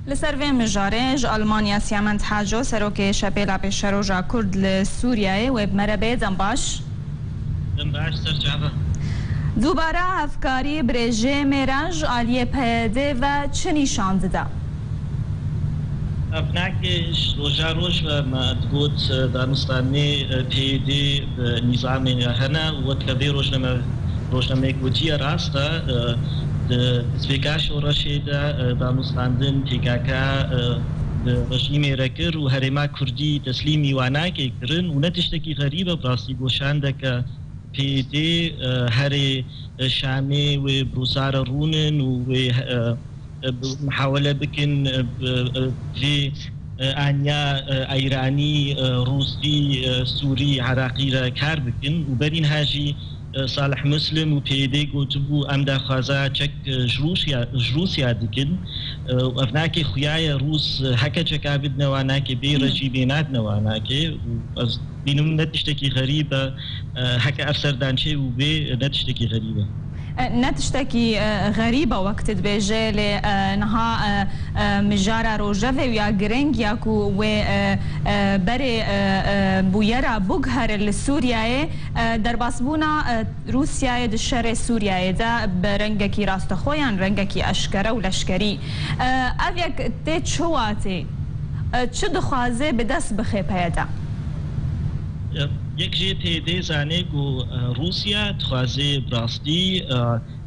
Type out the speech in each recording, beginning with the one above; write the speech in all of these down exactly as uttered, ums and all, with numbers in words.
Li ser vê mijarê ji Almanya Siyamend Haco, serokê Şepêla Pêşeroja Kurd li Sûriyeyê, wê bi me re bê. Dem baş. Dem baş, ser çava. Dubare hevkarî bi rejîmê re ji aliyê P Y D ve çi nîşan dide? Ev nake ji roja roj ve me digot, e, danûstanê, e, P Y D bi nîzamê hene û weke vê rojname-, rojnameyek gotiye rast e, e, di destpêka şoreşê de, e, danûstandin P K K, e, bi rejîmê re kir û herêma Kurdî teslîmî wan nake kirin û ne tiştekî xerîb e, bi rastî goşandeke P Y D, e, herê, e, Şamê wê bi Rûsa re rûnin û wê, e, e, bi-, mihawele bikin, e, bi-, e, vê, e, aniya, e, Eyranî, e, Rûsî, e, Sûrî, Iraqî re kar bikin û berî niha jî, e, Salih Muslim û P Y D gotibû, em daxwaza çek, e, ji Rûsya, ji Rûsya dikin. E, û ev nake xuya ye, Rûs, e, heke çeka bidine wan nake, bê Hmm. rejîmê nadine wan nake. Û ez bînim ne tiştekî xerîb e, e, heke ev ser dan çê û bê, ne tiştekî xerîb e. E, ne tiştekî, e, xerîb e wek tu dibêje, lê, e, niha, e, e, mijara rojevê ya giring ya ku wê, e, e, berê, e, e, bûyera biguhere li Sûriyeyê, e, derbasbûna, e, Rûsyayê di şerê Sûriyeyê de bi rengekî rastexwe yan rengekî eşkere û leşkerî. E, ev yek tê çi watê? E, çi dixwaze bi dest bixe P Y D? E, yek jê P Y D zanê ku, e, Rûsya dixwaze bi rastî, e,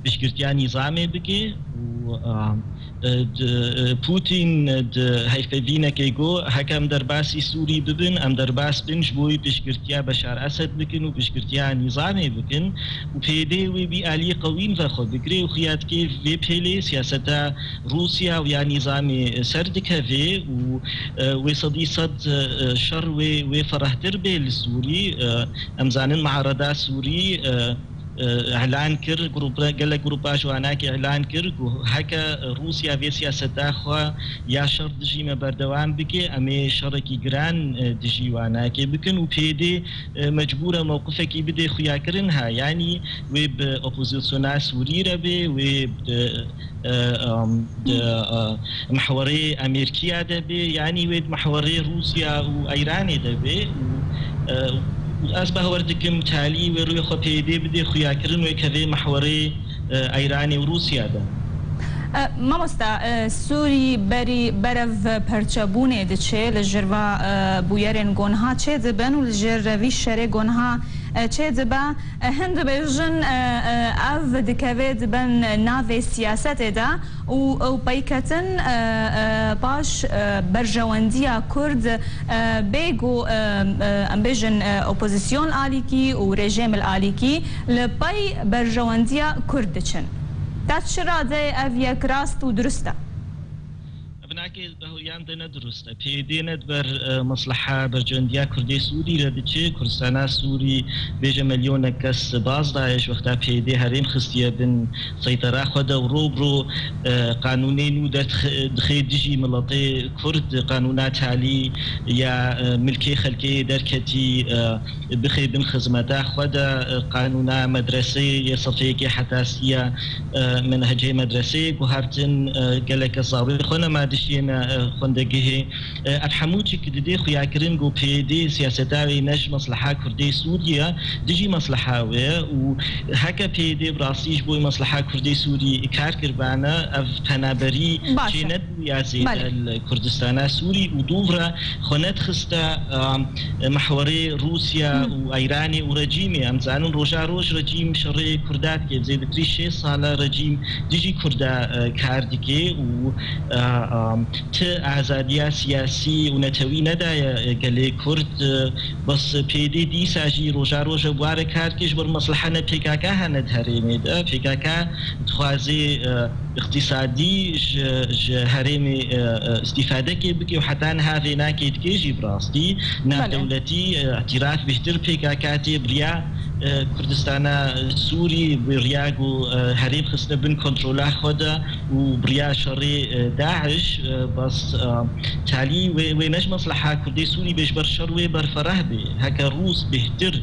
piştgirtiya nîzamê bike û, e, e, di, e, Putin di hevpeyvînekê got, heke em derbasî Sûrî bibin, em derbas bin ji bo wî piştgirtiya Beşar Esed bikin û piştgirtiya nîzamê bikin û P Y D wê wî alî qewîn ve xwe bigire û xuya dike vê pêlê siyaseta Rûsya û ya nîzamê ser dikeve û, e, wê sedî sed, e, şer wê, wê ferehtir bê li Sûrî. E, em zanin muhareda Sûrî, e, e, îlan kir, grup, gelek grupa ji wanakê îlan kir ku heke Rûsya vê siyaseta xwe ya şer dijî me berdewam bike, em ê şerekî giran, e, dijî wanakê bikin û P Y D, e, mecbûr e mewqifekî bide xuyakirin ha, yanî wê bi opozisyona Sûrî re bê, wê bi, e, em, di, e, mihwerê Amerîkiya de bê, yanî wê di mihwerê Rûsya û Îranê de bê û, e, û ez bawer dikim talî wê rûyê xwe P Y D bidê xuyakirin wê kevê mihwerê, e, Îranê û Rûsya de. E, mamosta, e, Sûrî berî berev perçebûnê diçe, li jêr va, e, bûyerên gonha çê dibin û li jêr vî şerê gonha, e, çê dibe. E, hin dibêjin, e, e, ev dikeve di bin navê siyasetê de û ew peyketin, e, e, paş, e, berjewendiya Kurd, e, bê ku, e, e, em bêjin, e, opozîsyon alîkî û rejîm li alîkî li pey berjewendiya Kurd diçin. Te çi radeyê ev yek rast û dirust e? Ev nake di huriyan de ne dirust e. P Y D ne di ber, e, mesleha berjewendiya Kurdê Sûrî re diçe. Kurdistana Sûrî bêje milyonek kes baz daye ji wexta P Y D herêm xistiye bin seytera xwe de û ro bi ro, e, qanûnê nû derdixe-, dixe dijî miletê Kurd, qanûna talî ya, e, milkê xelkê derketî, e, bixe bin xizmeta xwe de, e, qanûna medresê yê sefeyekê hetastiya, e, menhecê medresê guhertin, e, gelek zarokê xwe nema dişiyêne, e, xwendegihê. E, ev hemû çi ki didê xuyakirin ku P Y D siyaseta wê ne ji mesleha Kurdê Sûrî ye, dijî mesleha wê ye û heke P Y D bi rastî ji bo mesleha Kurdê Sûrî kar kiribane, ev penaberî Baş e. çê nebû ya zêde Belê. li Kurdistana Sûrî û dûv re xwe nedixiste, e, mihwerê Rûsya Hmm. û Îranê û rejîmê. Em zanin roja roj rejîm şerê Kurda dike. Zêdetirî şêst sal e rejîm dijî Kurda, e, kar dike û, e, e, ti azadiya siyasî û netewî nedaye, e, gelê Kurd. E, bes P Y D dîsa jî roja roj e bi wa re kar dike ji ber mesleha ne P K K hene di herêmê de. P K K dixwaze, e, îqtîsadî ji, ji herêmê, e, e, îstîfadekê bike û heta niha vê nakê dike jî bi rastî. Belê. Navdewletî, e, îtîraf bêhtir P K K tê bi riya, e, Kurdistana Sûrî, bi riya ku, e, herêm xistine bin kontrola xwe de û bi riya şerê, e, DAIŞ, e, bes, e, talî wê, wê ne ji mesleha Kurdê Sûrî bê, ji ber şer wê berfereh bê. Heke Rûs bêhtir,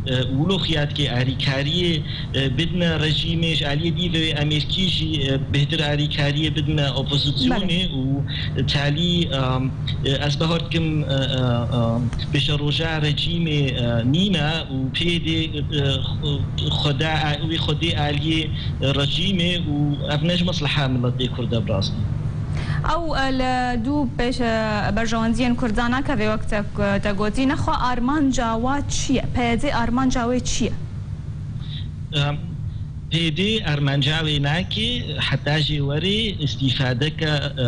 e, wilo xuya dike arîkariyê, e, bidine rejîmê, ji aliyê dî ve wê Amerîkî jî, e, bêhtir alîkariyê bidine opozisyonê û talî, em, ez bawer dikim, e, e, em, pêşeroja rejîmê, e, nîne û pê dê, e, xwe-, xweda, wî xwedê aliyê rejîmê û ev ne ji mesleha miletê Kurd e bi rastî. Ew, e, li dû pêş, e, berjewendiyên Kurdan nakeve wek te, te gotî, nexwe armanca wa çi ye? P Y D armanca wê çi ye? Em, P Y D armanca wê nake, heta jê were îstîfadeke, e,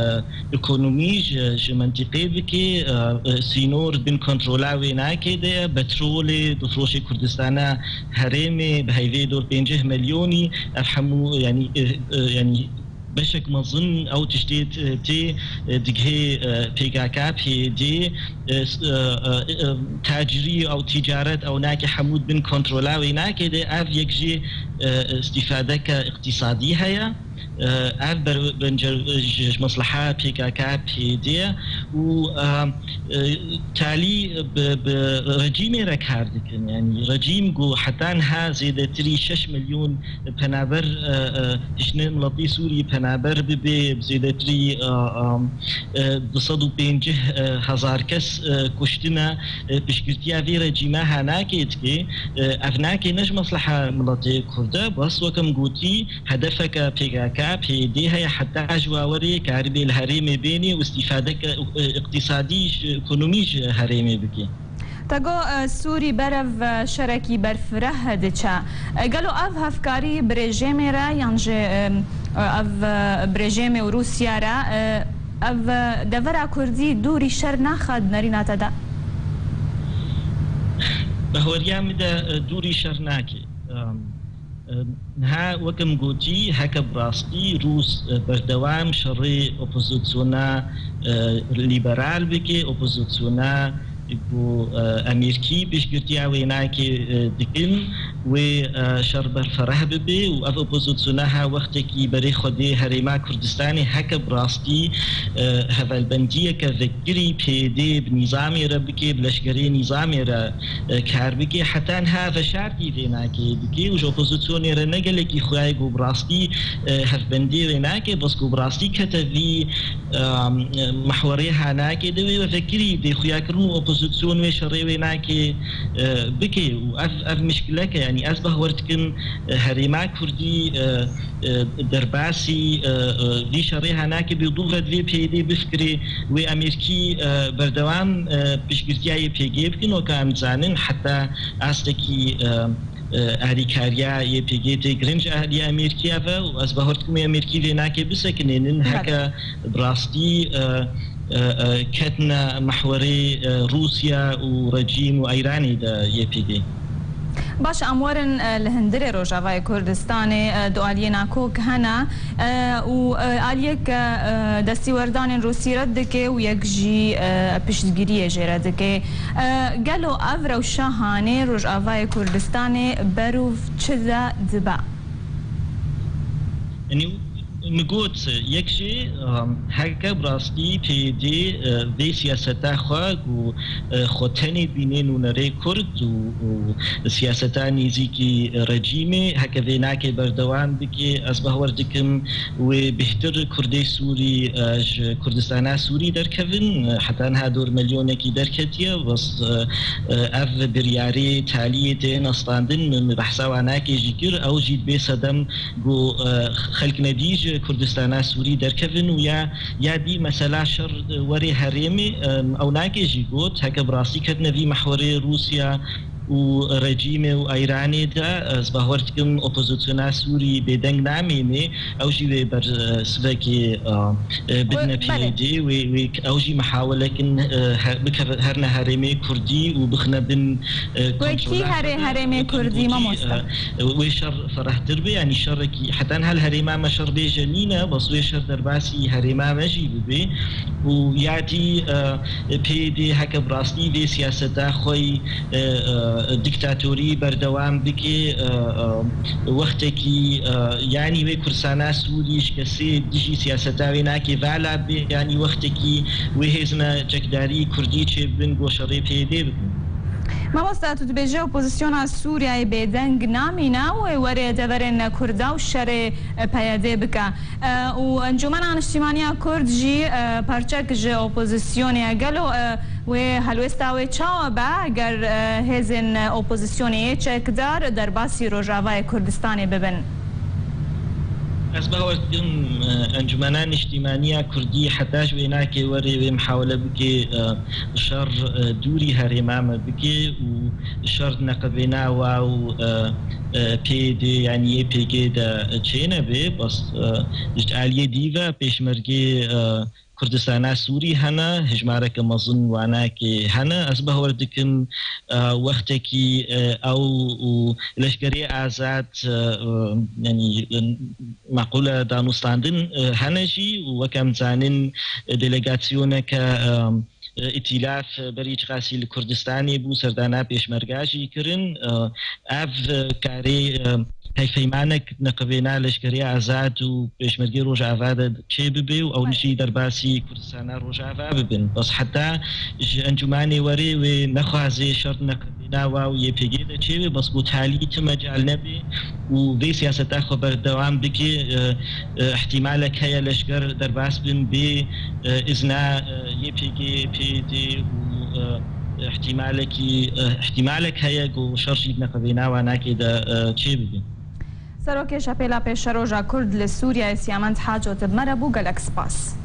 ekonomî ji, ji mentiqê bike, e, e, sînor bin kontrola wê nake de, petrolê difroşê Kurdistana herêmê bi heyvê dor pêncî milyonî, ev hemû, yanî, e, e, yanî beşek mezin ew tiştê t-, tê, e, digihê, e, P K K, P Y D, e, s-, e, e, e, tacirî ew ticaret ew nake hemû bin kontrola wê nake de ev yek jî, e, îstîfadeke îqtîsadî heye. E, ev ber-, bence ji, ji mesleha P K K, P Y D ye û, e, e, talî bi, bi rejîmê re kar dikin. Yanî rejîm ku heta niha zêdetirî şeş milyon penaber, e, e, tiştine miletî Sûrî penaber bibe, bi zêdetirî, e, e, e, du sed û pêncî, e, hezar kes, e, kuştine, e, piştgirtiya vê rejîme ha nake dike. E, ev nake ne ji mesleha miletê Kurd e, bes wek em gotî, hedefeke P K K, P Y D heye heta ji wa werê karibê li herêmê bênê û îstîfadeke, e, îqtîsadî ji ekonomî ji herêmê bike. Te got, e, Sûrî berev, e, şerekî berfireh diçe. E, gelo ev hevkarî bi rejîmê re yan jî, e, e, ev, e, bi rejîmê û Rûsya re, e, ev, e, devera Kurdî dûrî şer naxe di nerîna te de? Bi haweriya min de, e, dûrî şer nake. Em, Niha wek em gotî, heke bi rastî Rûs, e, berdewam şerê opozisyona, e, lîberal bike, opozisyona ku, e, Amerîkî piştgirtiya wê nake, e, dikin, wê, e, şer berfereh bibe û ev opozisyona ha wextekî berê xwedê herêma Kurdistanê heke bi rastî, e, hevalbendiyeke vekirî P Y D bi nîzamê re bike, bi leşkerê nîzamê re e, kar bike, heta niha veşartî vê nake dike û ji opozisyonê re ne gelekî xuya ye ku bi rastî, e, hevbendiyê wê nake, bes ku bi rastî kete vî, e, mehwerê ha nake de wê vekirî dê xuyakirin û opozisyon wê şerê wê nake, e, bike û ev, ev mişkileke, yanî ez behwer dikim, e, herêma Kurdî, e, e, derbasî, e, e, vî şerê ha nake bê û dû ve divê P Y D bifikirê wê Amerîkî, e, berdewam, e, piştgirtiya Y P G bikin, weke em dizanin heta astekî, e, e, alîkariya Y P G tê girin ji alî Amerîkî ve û ez bawer dikim wê Amerîkî vê nake bisekinênin. Belê. Heke bi rastî, e, e, e, ketine mehwerê, e, Rûsya û rejîm û Îranê de Y P G. Baş, em werin, e, li hundirê Rojavayê Kurdistanê, e, du aliyê nakok hene, e, û, e, aliyek, e, destîwerdanên Rûsî red dike û yek jî, e, piştgiriyê jê re dike. E, gelo ev rewşa hanê Rojavayê Kurdistanê berûv çi de dibe? Yanî, min got, yek jî, em, heke bi rastî P Y D, e, vê siyaseta xwe ku, e, xwe tenê dibîne nûnerê Kurd û, û siyaseta nêzîkî rejîmê, heke vê nake berdewam bike, ez bawer dikim wê bêhtir Kurdê Sûrî, e, ji Kurdistana Sûrî derkevin. E, heta niha dor milyonekî derketiye, bes, e, e, ev biryarê taliyê tê nestandin, min behsa wan nake jî kir, ew jî dibê sedem ku, e, xelk nedî ji Kurdistana Sûrî derkevin û ya, ya dî mesela şer, e, werê herêmê, e, ew nake jî got, heke bi rastî ketine vî mehwerê Rûsya û rejîmê û Îranê de, ez bawer dikim opozisyona Sûrî bêdeng namîne, ew jî wê ber, e, sivekê, e, e, bidine P Y D, wê, wê, ew jî mihawelekin, e, he-, bikeve-, herine herêmê Kurdî û bixine bin, e, Wê kî kontrola herê xwe de. Herêmê Wê Kurdî, gotî, mamoste? E, wê şer ferehtir be, yanî şerekî, heta niha li herêma me şer bêje nîne, bes wê şer derbasî herêma me jî bibe. Û ya dî, e, P Y D heke bi rastî vê siyaseta xwe yî, e, e, diktatorî berdewam bike, e, e, wextekî, e, yanî wê Kurdistana Sûrî ji kesê dijî siyaseta wê nake vala be, yanî wextekî wê hêzina çekdarî Kurdî çêbin, goşerê P Y D bikin. Mamosta, tu dibêje opozisyona Sûriyeyê bêdeng namîne û ê werê deverên Kurda û şerê, e, P Y D bike. E, û Encûmena Niştîmaniya Kurd jî, e, parçek ji opozisyonê ye. Gelo, e, wê helwêsta wê çawa be eger, e, hêzên opozisyonê yê çekdar derbasî Rojavayê Kurdistanê bibin? Ez bawer dikim, e, Encûmena Niştîmaniya Kurdî heta ji wê nake werê wê mihawele bike, e, şer, e, dûrî herêma me bike û şer di neqebêna wa û, e, e, P Y D, yanî Y P G de çênebe. Bes, e, ji aliyê dî ve pêşmergê, e, Kurdistana Sûrî hene, hejmareke mezin wanakê hene. Ez bawer dikim, e, wextekî, e, ew û leşkerê azad, e, e, yanî, e, maqûle danûstandin, e, hene jî û wek em zanin, e, delegasyoneke, e, e, îtîlaf, e, berî çiqasî li Kurdistanê bû, serdana pêşmerga jî kirin. E, ev, e, karê, e, hevpeymanek neqibêna leşkerê azad û pêşmergê Rojava de çê bibe û ew jî derbasî Kurdistana Rojava bibin. Bes heta ji encûmanê werê wê nexwaze şer neqibêna wa û Y P G de çê be, bes ku talî tu mecal nebe û vê siyaseta xwe berdewam bike, e, e, ihtimalek heye leşker derbas bin bê, e, izna, e, Y P G, P Y D û, e, ihtimalekî, e, ihtimalek heye ku şer jî di neqebêna wanakê de, e, çê bibe. Serokê Şepêla Pêşeroja Kurd li Sûriyeyê Siyamend Haco, tu bi me re bû, gelek spas.